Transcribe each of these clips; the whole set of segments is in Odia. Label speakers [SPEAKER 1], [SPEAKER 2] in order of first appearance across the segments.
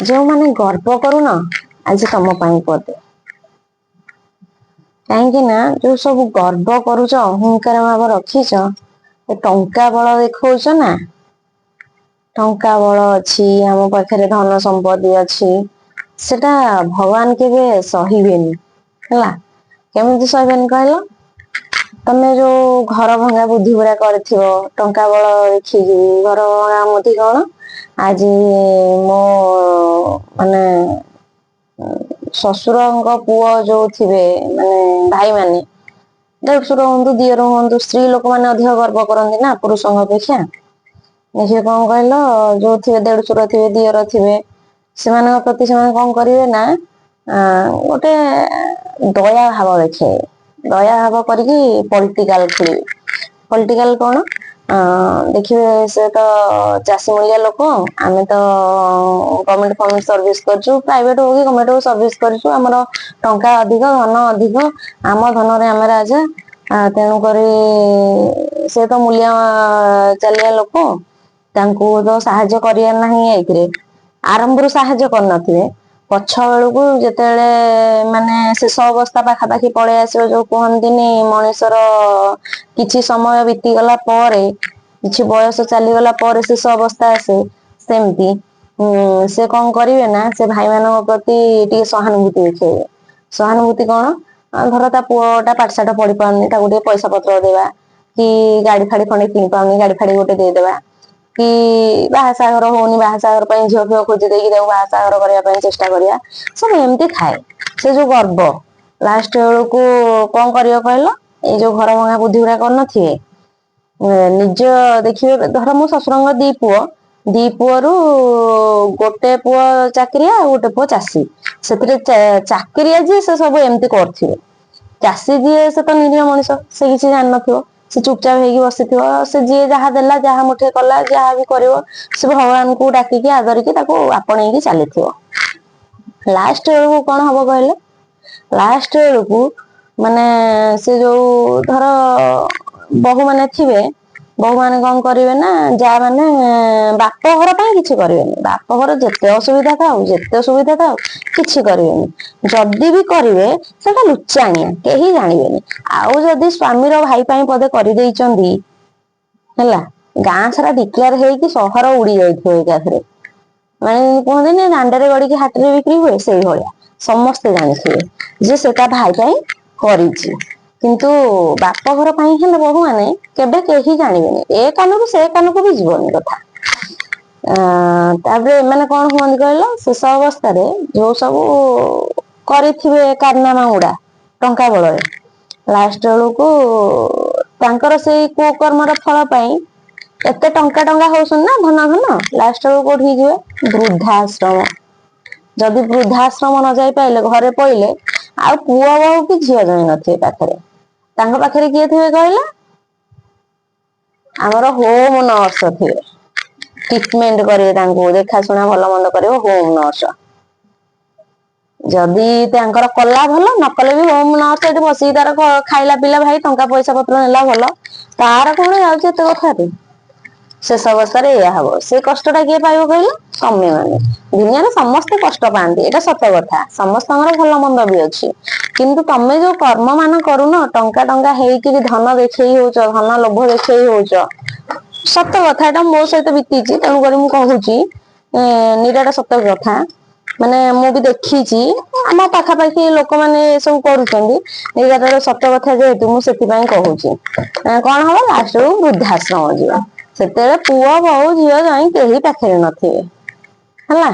[SPEAKER 1] ଯୋଉମାନେ ଗର୍ବ କରୁନ, ଆଜି ତମ ପାଇଁ ପଦେ। କାହିଁକି ନା ଯୋଉ ସବୁ ଗର୍ବ କରୁଛ, ଅହଙ୍କାର ଭାବ ରଖିଛ, ଏ ଟଙ୍କା ବଳ ଦେଖଉଛ ନା, ଟଙ୍କା ବଳ ଅଛି ଆମ ପାଖରେ, ଧନ ସମ୍ପତ୍ତି ଅଛି, ସେଟା ଭଗବାନ କେବେ ସହିବେନି। ହେଲା, କେମିତି ସହିବେନି କହିଲ? ତମେ ଯୋଉ ଘର ଭଙ୍ଗା ବୁଦ୍ଧି ଗୁରା କରିଥିବ ଟଙ୍କା ବଳ ଦେଖିକି। ଘର ଭଙ୍ଗା ବୁଦ୍ଧି କଣ? ଆଜି ମୋ ମାନେ ଶ୍ୱଶୁରଙ୍କ ପୁଅ ଯୋଉ ଥିବେ, ମାନେ ଭାଇ ମାନେ, ଦେଢଶୁର ହୁଅନ୍ତୁ, ଦିଅର ହୁଅନ୍ତୁ, ସ୍ତ୍ରୀ ଲୋକମାନେ ଅଧିକ ଗର୍ବ କରନ୍ତି ନା ପୁରୁଷଙ୍କ ଅପେକ୍ଷା। ଦେଖିବେ, କଣ କହିଲ, ଯୋଉ ଥିବେ ଦେଢଶୁର ଥିବେ, ଦିଅର ଥିବେ, ସେମାନଙ୍କ ପ୍ରତି ସେମାନେ କଣ କରିବେ ନା ଗୋଟେ ଦୟା ଭାବ ଦେଖେଇବେ। ଦୟା ଭାବ କରିକି ପଲିଟିକାଲ ଖେଳିବେ। ପଲିଟିକାଲ କଣ? ଦେଖିବେ, ସେ ତ ଚାଷୀ ମୂଲିଆ ଲୋକ, ଆମେ ତ ଗଭର୍ଣମେଣ୍ଟ ଫର୍ମେଣ୍ଟ ସର୍ଭିସ କରିଛୁ, ପ୍ରାଇଭେଟ ହଉ କି ଗଭର୍ଣମେଣ୍ଟ ହଉ ସର୍ଭିସ କରିଛୁ, ଆମର ଟଙ୍କା ଅଧିକ, ଧନ ଅଧିକ, ଆମ ଧନରେ ଆମେ ରାଜା। ତେଣୁକରି ସେ ତ ମୂଲିଆ ଚାଲିଆ ଲୋକ, ତାଙ୍କୁ ତ ସାହାଯ୍ୟ କରିବାର ନାହିଁ। ଏଇଥିରେ ଆରମ୍ଭରୁ ସାହାଯ୍ୟ କରିନଥିବେ, ପଛ ବେଳକୁ ଯେତେବେଳେ ମାନେ ଶେଷ ଅବସ୍ଥା ପାଖାପାଖି ପଳେଇ ଆସିବ, ଯୋଉ କୁହନ୍ତିନି ମଣିଷର କିଛି ସମୟ ବିତିଗଲା ପରେ, କିଛି ବୟସ ଚାଲିଗଲା ପରେ ଶେଷ ଅବସ୍ଥା ଆସେ, ସେମିତି ସେ କଣ କରିବେ ନା ସେ ଭାଇମାନଙ୍କ ପ୍ରତି ଟିକେ ସହାନୁଭୂତି ଦେଖେଇବେ। ସହାନୁଭୂତି କଣ? ଧର ତା ପୁଅ ଟା ପାଠଶାଠ ପଢି ପାରୁନି, ତାକୁ ଟିକେ ପଇସା ପତ୍ର ଦେବା, କି ଗାଡି ଫାଡି ଖଣ୍ଡେ କିଣି ପାରୁନି, ଗାଡି ଫାଡି ଗୋଟେ ଦେଇଦେବା, କି ବାହା ସାହାଘର ହଉନି, ବାହା ସାହାଘର ପାଇଁ ଝିଅ ଫିଅ ଖୋଜି ଦେଇକି ତାକୁ ବାହା ସାହାଘର କରିବା ପାଇଁ ଚେଷ୍ଟା କରିବା, ସବୁ ଏମିତି ଥାଏ। ସେ ଯୋଉ ଗର୍ବ ଲାଷ୍ଟ ବେଳକୁ କଣ କରିବ କହିଲ? ଏଇ ଯୋଉ ଘର ଭଙ୍ଗା ବୁଦ୍ଧି ଗୁଡା କରିନଥିବେ ନିଜ, ଦେଖିବେ, ଧର ମୋ ଶ୍ୱଶୁରଙ୍କ ଦି ପୁଅ, ଦି ପୁଅରୁ ଗୋଟେ ପୁଅ ଚାକିରିଆ ଆଉ ଗୋଟେ ପୁଅ ଚାଷୀ। ସେଥିରେ ଚାକିରିଆ ଯିଏ, ସେ ସବୁ ଏମିତି କରୁଥିବେ। ଚାଷୀ ଯିଏ, ସେ ତ ନିରୀହ ମଣିଷ, ସେ କିଛି ଜାଣିନଥିବ, ସେ ଚୁପଚାପ ହେଇକି ବସିଥିବ। ସେ ଯିଏ ଯାହା ଦେଲା, ଯାହା ମୁଠେ କଲା, ଯାହା ବି କରିବ, ସେ ଭଗବାନଙ୍କୁ ଡାକିକି ଆଦରିକି ତାକୁ ଆପଣେଇକି ଚାଲିଥିବ। ଲାଷ୍ଟ ବେଳକୁ କଣ ହବ କହିଲେ? ଲାଷ୍ଟ ବେଳକୁ ମାନେ ସେ ଯୋଉ ଧର ବୋହୂ ମାନେ ଥିବେ, ବୋହୂ ମାନେ କଣ କରିବେ ନା ଯା ମାନେ ବାପ ଘର ପାଇଁ କିଛି କରିବେନି। ବାପ ଘର ଯେତେ ଅସୁବିଧା ଥାଉ, ଯେତେ ସୁବିଧା ଥାଉ, କିଛି କରିବେନି। ଯଦି ବି କରିବେ, ସେଟା ଲୁଚାଣିଆ, କେହି ଜାଣିବେନି। ଆଉ ଯଦି ସ୍ଵାମୀର ଭାଇ ପାଇଁ ପଦେ କରିଦେଇଛନ୍ତି, ହେଲା, ଗାଁ ସାରା ଡିକ୍ଲେୟାର ହେଇକି ସହର ଉଡି ଯାଇଥିବ ଏକାଥରେ। ମାନେ କୁହନ୍ତିନି, ଦାଣ୍ଡରେ ଗଡିକି ହାଟରେ ବିକ୍ରି ହୁଏ, ସେଇଭଳିଆ ସମସ୍ତେ ଜାଣିଥିବେ ଯେ ସେ ତା ଭାଇ ପାଇଁ କରିଛି। କିନ୍ତୁ ବାପ ଘର ପାଇଁ ହେଲେ ବୋହୂ ମାନେ କେବେ କେହି ଜାଣିବେନି, ଏ କାନରୁ ସେ କାନକୁ ବି ଯିବନି କଥା। ତାପରେ ଏମାନେ କଣ ହୁଅନ୍ତି କହିଲ? ଶେଷ ଅବସ୍ଥାରେ ଯୋଉ ସବୁ କରିଥିବେ କାରନାମା ଗୁଡା ଟଙ୍କା ବଳରେ, ଲାଷ୍ଟ ବେଳକୁ ତାଙ୍କର ସେଇ କୁକର୍ମର ଫଳ ପାଇଁ ଏତେ ଟଙ୍କା ଟଙ୍କା ହଉଛନ୍ତି ନା, ଧନ ଧନ, ଲାଷ୍ଟ ବେଳକୁ କୋଉଠିକି ଯିବେ? ବୃଦ୍ଧାଶ୍ରମ। ଯଦି ବୃଦ୍ଧାଶ୍ରମ ନ ଯାଇ ପାଇଲେ, ଘରେ ପଇଲେ, ଆଉ ପୁଅ ବୋହୂ କି ଝିଅ ଜଣେ ନଥିବେ ପାଖରେ। ତାଙ୍କ ପାଖରେ କିଏ ଥିବେ କହିଲ? ଆମର ହୋମ ନର୍ସ ଥିବେ, ଟ୍ରିଟମେଣ୍ଟ କରିବେ ତାଙ୍କୁ, ଦେଖାଶୁଣା ଭଲ ମନ୍ଦ କରିବ ହୋମ ନର୍ସ। ଯଦି ତାଙ୍କର କଲା ଭଲ, ନ କଲେ ବି ହୋମ ନର୍ସ ଏଠି ବସିକି ତାର ଖାଇଲା ପିଇଲା, ଭାଇ ଟଙ୍କା ପଇସା ପତ୍ର ନେଲା ଭଲ, ତାର କଣ ଯାଉଛି ଏତେ କଥାରେ? ଶେଷ ଅବସ୍ଥାରେ ଏଇଆ ହବ। ସେ କଷ୍ଟ ଟା କିଏ ପାଇବ କହିଲ? ତମେ ମାନେ। ଦୁନିଆରେ ସମସ୍ତେ କଷ୍ଟ ପାଆନ୍ତି, ଏଇଟା ସତ କଥା। ସମସ୍ତଙ୍କର ଭଲ ମନ୍ଦ ବି ଅଛି। କିନ୍ତୁ ତମେ ଯୋଉ କର୍ମ ମାନ କରୁନ, ଟଙ୍କା ଟଙ୍କା ହେଇକିରି ଧନ ଦେଖେଇ ହଉଛ, ଧନ ଲୋଭ ଦେଖେଇ ହଉଛ, ସତ କଥା, ଏଇଟା ମୋ ସହିତ ବିତିଛି, ତେଣୁକରି ମୁଁ କହୁଛି। ନିରାଟ ସତ କଥା। ମାନେ ମୁଁ ବି ଦେଖିଛି, ଆମ ପାଖାପାଖି ଲୋକମାନେ ଏ ସବୁ କରୁଛନ୍ତି। ନିରାଟ ସତ କଥା ଯେହେତୁ, ମୁଁ ସେଥିପାଇଁ କହୁଛି। କଣ ହବ? ଲାଷ୍ଟ ବେଳକୁ ବୃଦ୍ଧାଶ୍ରମ ଯିବ। ସେତେବେଳେ ପୁଅ ବୋହୂ ଝିଅ ଜ୍ୱାଇଁ କେହି ପାଖରେ ନଥିବେ। ହେଲା,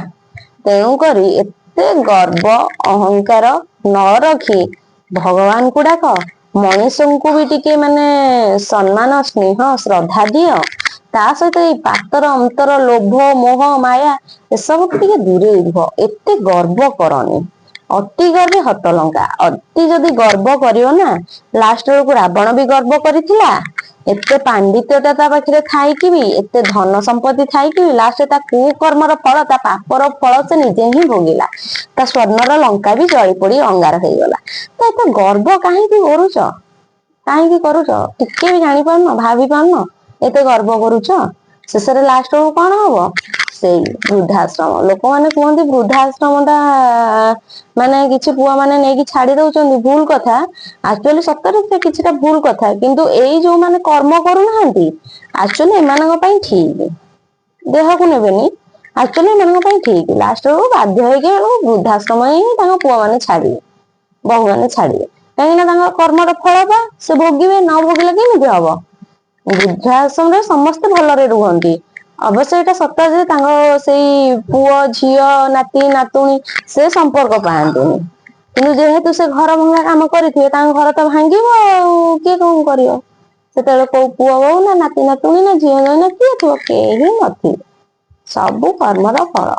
[SPEAKER 1] ତେଣୁ କରି ଏତେ ଗର୍ବ ଅହଙ୍କାର ନ ରଖି ଭଗବାନଙ୍କୁ ଡାକ, ମଣିଷଙ୍କୁ ବି ଟିକେ ମାନେ ସମ୍ମାନ, ସ୍ନେହ, ଶ୍ରଦ୍ଧା ଦିଅ। ତା ସହିତ ଏଇ ପାତର ଅନ୍ତର, ଲୋଭ, ମୋହ, ମାୟା ଏସବୁକୁ ଟିକେ ଦୂରେଇ ରୁହ। ଏତେ ଗର୍ବ କରନି। ଅତି ଗର୍ବେ ହତ ଲଙ୍କା। ଅତି ଯଦି ଗର୍ବ କରିବ ନା, ଲାଷ୍ଟ ବେଳକୁ ରାବଣ ବି ଗର୍ବ କରିଥିଲା। ଏତେ ପାଣ୍ଡିତ୍ୟତା ତା ପାଖରେ ଥାଇକି ବି, ଏତେ ଧନ ସମ୍ପତ୍ତି ଥାଇକି ବି, ଲାଷ୍ଟ ତା କୁକର୍ମର ଫଳ, ତା ପାପର ଫଳ ସେ ନିଜେ ହିଁ ଭୋଗିଲା। ତା ସ୍ଵର୍ଣ୍ଣର ଲଙ୍କା ବି ଜଳି ପୋଡି ଅଙ୍ଗାର ହେଇଗଲା। ତ ଏତେ ଗର୍ବ କାହିଁକି କରୁଛ? କାହିଁକି କରୁଛ? ଟିକେ ବି ଜାଣିପାରୁନ, ଭାବି ପାରୁନ, ଏତେ ଗର୍ବ କରୁଛ? ଶେଷରେ ଲାଷ୍ଟ ବେଳକୁ କଣ ହବ? ସେଇ ବୃଦ୍ଧାଶ୍ରମ। ଲୋକମାନେ କୁହନ୍ତି ବୃଦ୍ଧାଶ୍ରମ ଟା ମାନେ କିଛି ପୁଅ ମାନେ ନେଇକି ଛାଡି ଦଉଛନ୍ତି, ଭୁଲ କଥା। ଆକ୍ଚୁଆଲି ସତରେ ସେ କିଛିଟା ଭୁଲ କଥା, କିନ୍ତୁ ଏଇ ଯୋଉମାନେ କର୍ମ କରୁନାହାନ୍ତି, ଆକ୍ଚୁଆଲି ଏମାନଙ୍କ ପାଇଁ ଠିକ। ଦେହକୁ ନେବେନି, ଆକ୍ଚୁଆଲି ଏମାନଙ୍କ ପାଇଁ ଠିକ। ଲାଷ୍ଟ ବେଳକୁ ବାଧ୍ୟ ହେଇକି ଏମାନଙ୍କୁ ବୃଦ୍ଧାଶ୍ରମ ହିଁ ତାଙ୍କ ପୁଅ ମାନେ ଛାଡିବେ, ବୋହୂ ମାନେ ଛାଡିବେ। କାହିଁକି ନା ତାଙ୍କ କର୍ମର ଫଳ ବା ସେ ଭୋଗିବେ, ନ ଭୋଗିଲେ କେମିତି ହବ? ବୃଦ୍ଧାଶ୍ରମରେ ସମସ୍ତେ ଭଲରେ ରୁହନ୍ତି। ଅବଶ୍ୟ ଏଇଟା ସତ ଯେ ତାଙ୍କ ସେଇ ପୁଅ, ଝିଅ, ନାତି, ନାତୁଣୀ ସେ ସମ୍ପର୍କ ପାଆନ୍ତିନି, କିନ୍ତୁ ଯେହେତୁ ସେ ଘର ଭଙ୍ଗା କାମ କରିଥିବେ, ତାଙ୍କ ଘର ତ ଭାଙ୍ଗିବ ଆଉ କିଏ କଣ କରିବ? ସେତେବେଳେ କୋଉ ପୁଅ ବୋହୂ ନା ନାତି ନାତୁଣୀ ନା ଝିଅ ଜ୍ୱାଇଁ ନା କିଏ ଥିବ? କେହି ନଥିବେ। ସବୁ କର୍ମର ଫଳ।